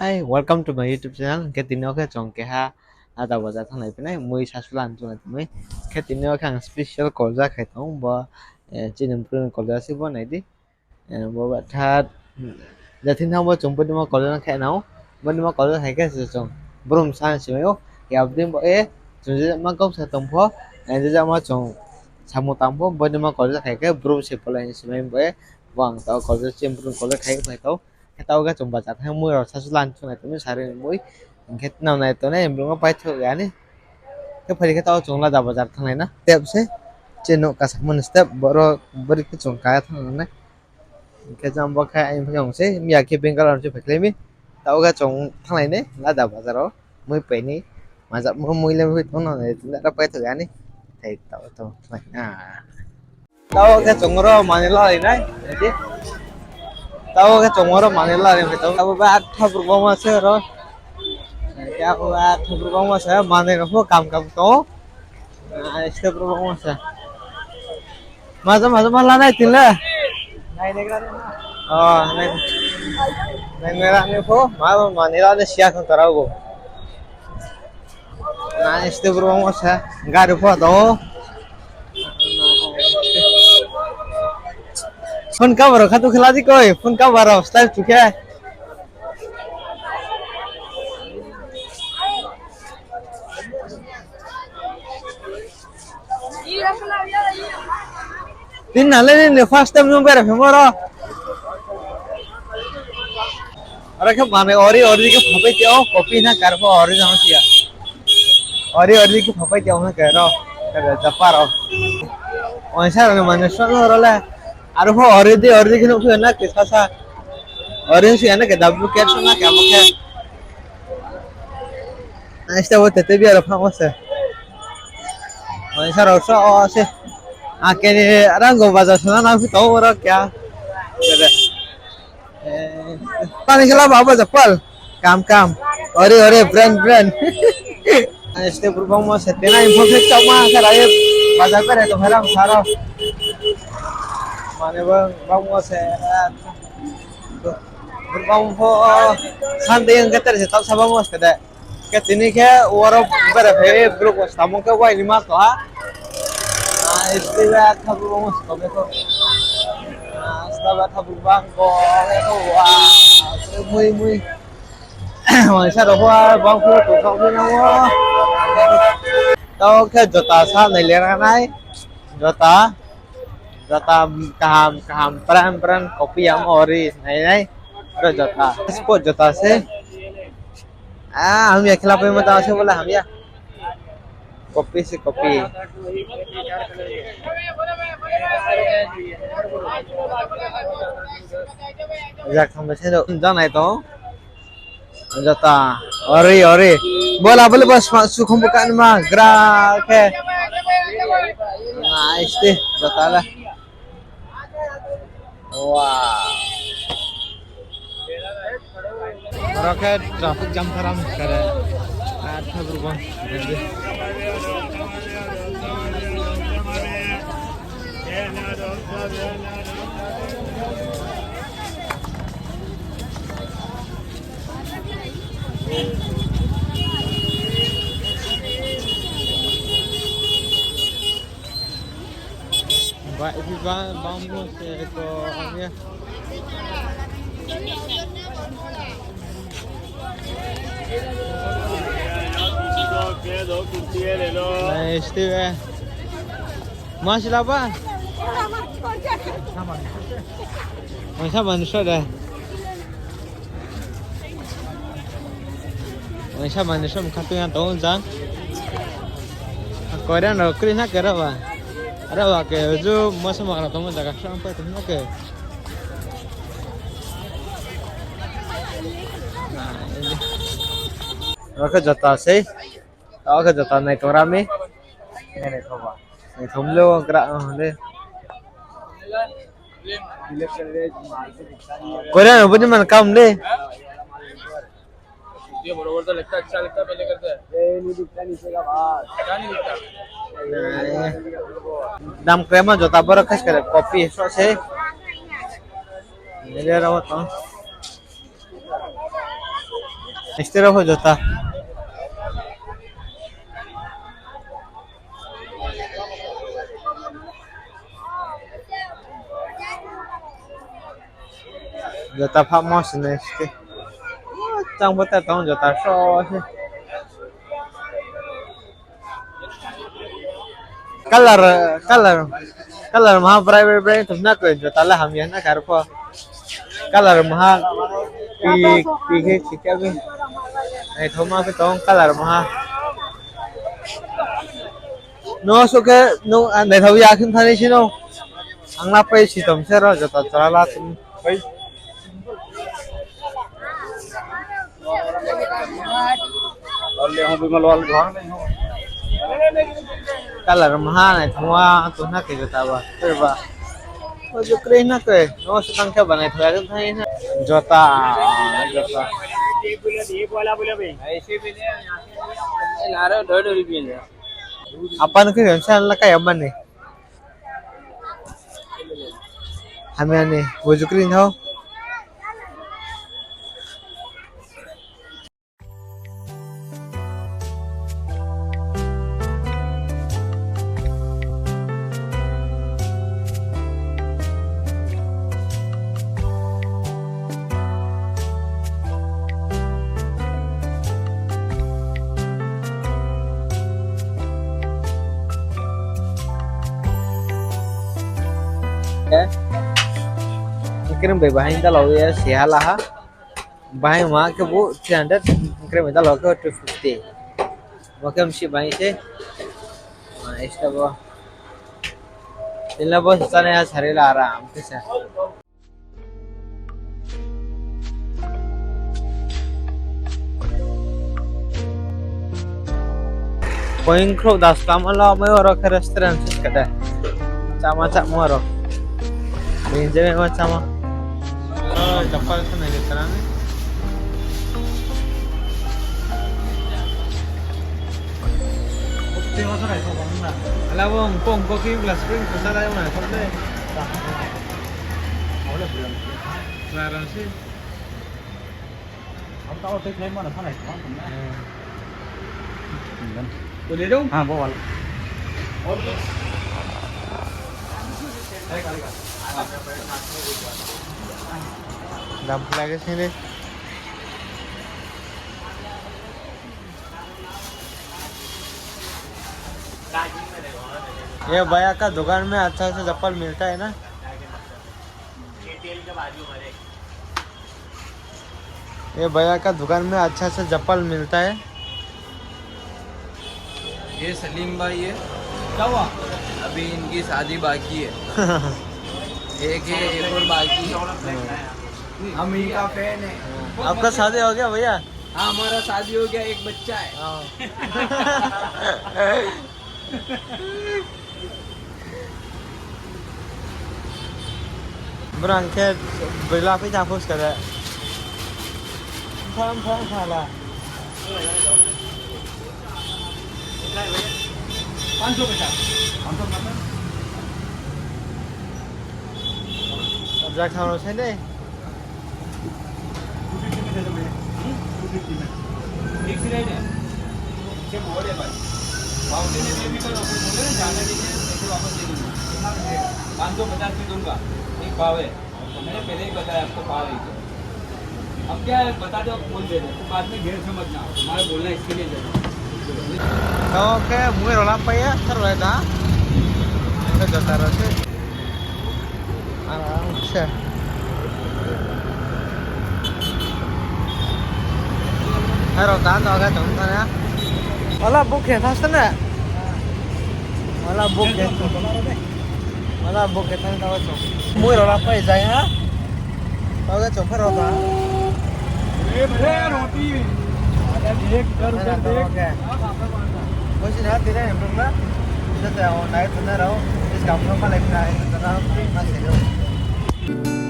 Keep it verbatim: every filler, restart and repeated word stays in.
Hi, welcome to my YouTube channel. Hing khe tini yo khe chung keha Lada bazar thannglai phinai, mui sasulan chunglai tongmai. Hing khe tini yo khe ang special call ja khai tong bo, chini bru ni call ja se bo nai di. Bo ba tha, je thing thanng bo chung bodei ma call ja khe nang ou. Bodei ma call ja khai khe se chung brum sa simai ou. Khe abo dei bo e, chung je ma kau sa tong pho, je ma chung samung tang pho, bodei ma call ja khai khe brum se polai simai bo e. Bo ang taoh call ja, chini bru ni call ja khai phai tong. Khe taoh khe chung bazar thang mui rao sasulan chunglai tongmai sari ni mui. Hing khe nang nai tongnai brouh no paithoh ya ni. Khe phai di khe taoh chung Lada bazar thannglai na. Step se. Chini nouh kasamo ni step, boro bori khe chung ka ya thanng nai. Hing khe jang bo khe aini phai ong se, miya khe Bangalore se phaikhlai mi. Taoh khe chung thannglai nai Lada bazar wo. Mui pai ni. Maja mo mui le mui tong nang nai, ra paithoh ya ni. Thai taoh tong nai na. Taoh khe chung oro manoi lalai nai, nai di. Taoh khe chung oro manoi lalai nai tong. Abo ba atha brouh bangma se oro. Khe abo ba atha brouh bangma se manoi rao pho kam kam tong ou. Ai, step brouh bangma se. Maja, maja ma lanai tin le. O, nai, nai, nai, nai pho, ma, manoi lalai siya khang tara bo. Nai, step brouh bangma se, gari pho tong ou. Phone cover rao kha tu khela di koi, phone cover rao style chu khe. Tin na le ni first time nung bera phimo ro. Aro khe manoi ori ori khe phapai tong ou, copy na kar pho ori jang si ya. Ori ori khe phapai tong ou na khe ro. Khe japa ro. Oisa rao ni manoi sro ro le. Aro pho ori di ori di khe nuhphi na khe sasa. Ori si ya na khe duplicate sro na khe abo khe. Aista bo tete biya rao phamo se. Oisa rao sro o se. Ake ni rang go bazar sona nang phi tong oro kya. Pani khela ba bazar pal. Kam kam. Ori ori brand brand. Aiste brouh bangma se tena info khe chakma khe rai bazar berai tong khe rang sa rao. Mane bangma se. Brouh bang pho Sunday hing khe tere se taoh sa bangma se de. Khe tini khe oro berai phai brouh bo samung khe uaini ma tong ha. Aiste be atha brouh bangma se tong khe. Asta be atha brouh bang bo khe wa. Mui mui. Waisa rao pho bang pho tongkhaoh phi nang ou. Taoh khe jota sa nai le ra nai. Jota. Jota kaham kaham brand brand copy yamo ori nai nai. Oro jota. Sport jota se. Ah, hamya khela paimo ta se bola hamya. Copy se copy. Jak hamya se do jang nai tong. Jota, ori, ori. Bola, bola, bos, ma, sukhum buka ni ma, gra khe. Nice, jota la. Wow. Oro khe traffic jam tharam kare. Ar thagur bang. Ba, ibi ba, bang mo se ko, ang ya. Nice, too, eh. Masih laba? Masa manusia dah. Waisa manoi som kha tong ya tong jang. Korean rao kri na ke rao ba. Rao ba ke ju masa ma rao tongmo jaga sang pai tong na ke. Oro khe jota sei. Oro khe jota nai tong ra mi. Nai tong le gra le. Korean rao bini man kam le. ये बरोबर तो लगता है, अच्छा लगता है, पहले करते हैं। ये नहीं दिखता नीचे का भाग। क्या नहीं दिखता? Dam krema jota borok khe se copy so se. Nile rao tong. Stay rao pho jota. Jota phamo sinai ske. Tang bo ta tong jota so se. Color, color, color maha brai brai brai tong na koi jota le hamya na kar pho. Color maha pi, pi khe sikya bi. Naithoma khe tong color maha. No so khe no, ah, naithao ya khe thani si no. Ang la pai si tom se ro jota chora la tong. Color maha naithoma tong na khe jota ba. Khe ba. O je kroi na khe. No so tang khe ba naithao ya khe thani na. Jota, jota. Apan khe sa la kaya mani. Hamya ni, bo jukri thao. Ang krem bai bahai dalao ye se hala ha. Bahai ma khe bo three hundred, ang krem bai dalao khe two fifty. Bo khe msi bahai se. Ma esta bo. Tila bo sa chanai ha sari la aram khe sa. Poing khrouh das tama lo, mai oro khe restaurant sis kade. Chama chama oro. Enjoy ma chama. Chapal sa nai le tarang. Ala bo ongko ongko khe glass spring khe sa lai ma khop le. Larang se. Boleh dong? Ha, bo wala. Dam pula ke sini. ये भैया का दुकान में अच्छा सा चप्पल मिलता है ना? ये भैया का दुकान में अच्छा सा चप्पल मिलता है। ये सलीम भाई है। क्या हुआ? अभी इनकी शादी बाकी है। एक है, एक और बाकी है। हम इनका फैन है। आपका शादी हो गया भैया? हाँ, हमारा शादी हो गया, एक बच्चा है। हाँ। Brang khe bela phi tang phus kare. Tham tham thala. पाँच सौ पचास। पाँच सौ पचास। Abjak thang rao sai de. Two fifty में दे दो भैया। हम्म? Two fifty में। Fix rate है। इससे बोले भाई। Bounty ने भी कल offer बोले ना, ज्यादा दीजिए, पैसे वापस दे दूंगा। कितना दीजिएगा? पाँच सौ पचास में दूंगा। एक पाव है। मैंने पहले ही बताया आपको, पाव है तो। अब क्या है, बता दो, आप बोल दे रहे हो, तो बाद में गैर समझना, हमारा बोलना इसके लिए जरूरी है। Tao khe mui rao la pai ya, sar bai da. Khe jota rao se. Aram se. Hai rao ta, tao khe tong thang ya. Wala book khe thang sene. Wala book khe. Wala book khe thang tao chung. Mui rao la pai jai ha. Tao khe chung pherao ta. ए भैया, रोटी। एक इधर, उधर देख। Bo si na tini ni brouh na. Jate o nai thangnai rao. Is kam no malai na, na, na, na, na.